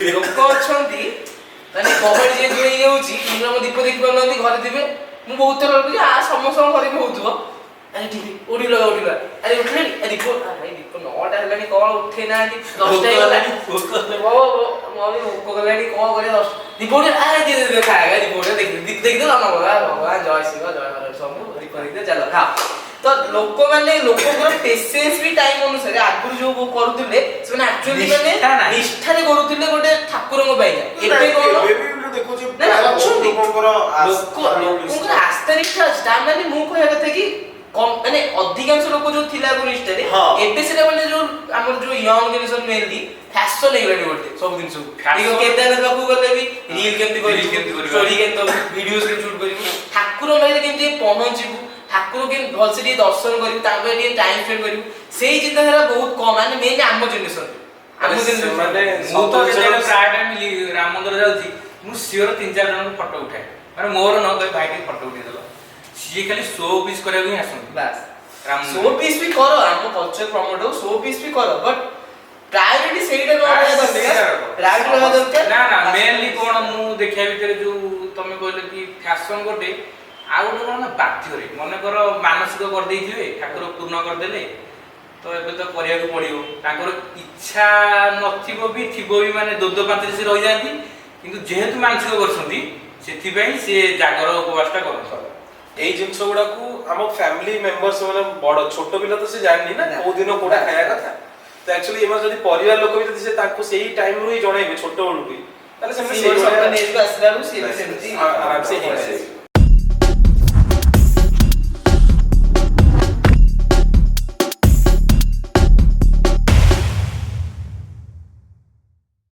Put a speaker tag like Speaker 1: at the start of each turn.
Speaker 1: ଲୋକ ଅଛନ୍ତି, ମାନେ ଗହଳି ଯେହେତୁ ହେଇଯାଉଛି, ଆମ ଦୀପ ଦେଖିପାରୁନାହାନ୍ତି, ଘରେ ଥିବେ। ମୁଁ ବହୁତ ଥର ଭାବୁଛି, ସମସ୍ତଙ୍କ ଘରେ ବି ହଉଥିବ। ଆରେ ଠିକ, ଉଠିଲ ଉଠିଲ, ଆରେ ଉଠିଲେଣି, ଆରେ ଦୀପ, ଭାଇ ଦୀପ 9ଟା ହେଲାଣି, କଣ ଉଠେଇ ନାହାନ୍ତି? 10ଟା ହେଇଗଲାଣି, ମମି ଭୋକ କଲାଣି, କଣ କରିବା? 10 ଦୀପ ଉଠେ, ଆରେ ଦେ ଦେ, ଖା ଦୀପ ଉଠେ, ଦେଖି ଦେଖିଦେ, ଭଗବାନ ଭଗବାନ, ଜୟ ଶିବ, ଜୟ ହର ସବୁ, ଦୀପ ଦେଖିଦେ, ଚାଲ ଖା। ତ ଲୋକମାନେ, ଲୋକଙ୍କର ପେସେନ୍ସ ବି ଟାଇମ ଅନୁସାରେ ଆଗରୁ ଯୋଉ କରୁଥିଲେ, ସେମାନେ ଆକ୍ଚୁଆଲି ମାନେ
Speaker 2: ନିଷ୍ଠା ନାହିଁ।
Speaker 1: ନିଷ୍ଠାରେ କରୁଥିଲେ ଗୋଟେ ଠାକୁରଙ୍କ ପାଇଁକା। ଏବେ କଣ
Speaker 3: ଏବେ ବି ମୁଁ ଦେଖୁଛି
Speaker 1: ନା,
Speaker 3: ପ୍ରାୟ ବହୁତ
Speaker 1: ଅଛନ୍ତି।
Speaker 3: ଲୋକଙ୍କର
Speaker 1: ଲୋକଙ୍କର ଆସ୍ଥା ନିଷ୍ଠା ଅଛି। ତା ମାନେ ମୁଁ କହିବା କଥା କି କମ, ମାନେ ଅଧିକାଂଶ ଲୋକ ଯୋଉ ଥିଲା ଆଗରୁ ନିଷ୍ଠାରେ, ଏବେ ସେଟା ମାନେ ଯୋଉ ଆମର ଯୋଉ ୟଙ୍ଗ ଜେନେରେସନ ମେନଲି ଫ୍ୟାସନ ହେଇଗଲାଣି ଗୋଟେ ସବୁ ଜିନିଷକୁ।
Speaker 2: Fashion-
Speaker 1: ଦେଖ, କେଦାରନାଥ ପାଖକୁ ଗଲେ ବି ରିଲ କେମିତି
Speaker 2: Reel
Speaker 1: କରିବୁ,
Speaker 2: କେମିତି କରିବୁ।
Speaker 1: ଷ୍ଟୋରି କେମିତି ଦବୁ, ଭିଡିଓ କେମିତି ସୁଟ୍ କରିବୁ, ଠାକୁରଙ୍କ ପାଖରେ କେମିତି ପହଞ୍ଚିବୁ, ଠାକୁର କେମିତି ଭଲସେ ଟିକେ ଦର୍ଶନ କରିବୁ, ତାଙ୍କ ପାଖରେ ଟିକେ ଟାଇମ ସ୍ପେଣ୍ଡ କରିବୁ, ସେଇ ଚିନ୍ତାଧାରା ବହୁତ କମ। ମାନେ ମେନଲି ଆମ ଜେନେରେସନ।
Speaker 3: ସେମାନେ
Speaker 2: ମୁଁ ତ
Speaker 3: ସବୁ
Speaker 2: ଯେତେବେଳେ
Speaker 3: ଜିନିଷ-
Speaker 2: ପ୍ରାୟ ଟାଇମ ରାମ ମନ୍ଦିର ଯାଉଛି, ମୁଁ ସିଓର ତିନି ଚାରି ଜଣଙ୍କୁ ଫଟୋ ଉଠାଏ। ମାନେ ମୋର ନ କହି, ଭାଇ ଟିକେ ଫଟୋ ଉଠେଇଦେଲ। ସିଏ ଖାଲି ଶୋ ପିସ୍ କରିବାକୁ ହିଁ ଆସନ୍ତି
Speaker 1: ବାସ୍।
Speaker 2: ରାମ
Speaker 1: ଶୋ
Speaker 2: ମନ୍ଦିର।
Speaker 1: ପିସ୍ ବି କର, ଆମ କଲଚର ପ୍ରମୋଟ ହଉ, ଶୋ ପିସ୍ ବି କର, ବଟ୍ ପ୍ରାୟୋରିଟି ସେଇଟା ନ ରହିବା ଦରକାର, ପ୍ରାୟୋରିଟି ରହିବା ଦରକାର।
Speaker 2: ନା ନା, ମେନଲି କଣ ମୁଁ ଦେଖିବା ଭିତରେ ଯୋଉ ତମେ କହିଲ କି ଫ୍ୟାସନ ଗୋଟେ, ଆଉ ଗୋଟେ କଣ ନା ବାଧ୍ୟରେ ମନେକର ମାନସିକ କରିଦେଇଥିବେ, ଠାକୁର ପୂର୍ଣ୍ଣ କରିଦେଲେ, ତ ଏବେ ତ କରିବାକୁ ପଡିବ। ତାଙ୍କର ଇଚ୍ଛା ନଥିବ ବି, ଥିବ ବି, ମାନେ ଦୋଦ ପାଞ୍ଚରେ ସେ ରହିଯାଆନ୍ତି, କିନ୍ତୁ ଯେହେତୁ ମାନସିକ କରିଛନ୍ତି, ସେଥିପାଇଁ ସେ ଜାଗର ଉପବାସଟା କରନ୍ତି।
Speaker 3: ଏଇ ଜିନିଷ ଗୁଡାକୁ ଆମ ଫ୍ୟାମିଲି ମେମ୍ବର୍ସ, ମାନେ ବଡ ଛୋଟ ପିଲା ତ ସେ ଜାଣିନି ନା
Speaker 1: ନା।
Speaker 3: କୋଉ ଦିନ କୋଉଟା ଖାଇବା କଥା। ତ ଆକ୍ଚୁଆଲି ଏମାନେ ଯଦି ପରିବାର ଲୋକ ବି ଯଦି ସେ ତାଙ୍କୁ ସେଇ ଟାଇମ ରୁ ହିଁ ଜଣେଇବେ ଛୋଟ ବେଳୁ ବି, ତାହେଲେ ସେମାନେ
Speaker 1: ସିଏ ଗୋଟେ
Speaker 3: ସେଇଭଳିଆ
Speaker 1: ସଡନ ଏଜ୍ କୁ ଆସିଲା ବେଳକୁ ସିଏ ବି ସେମିତି
Speaker 3: ଆରାମସେ ହେଇପାରିବେ।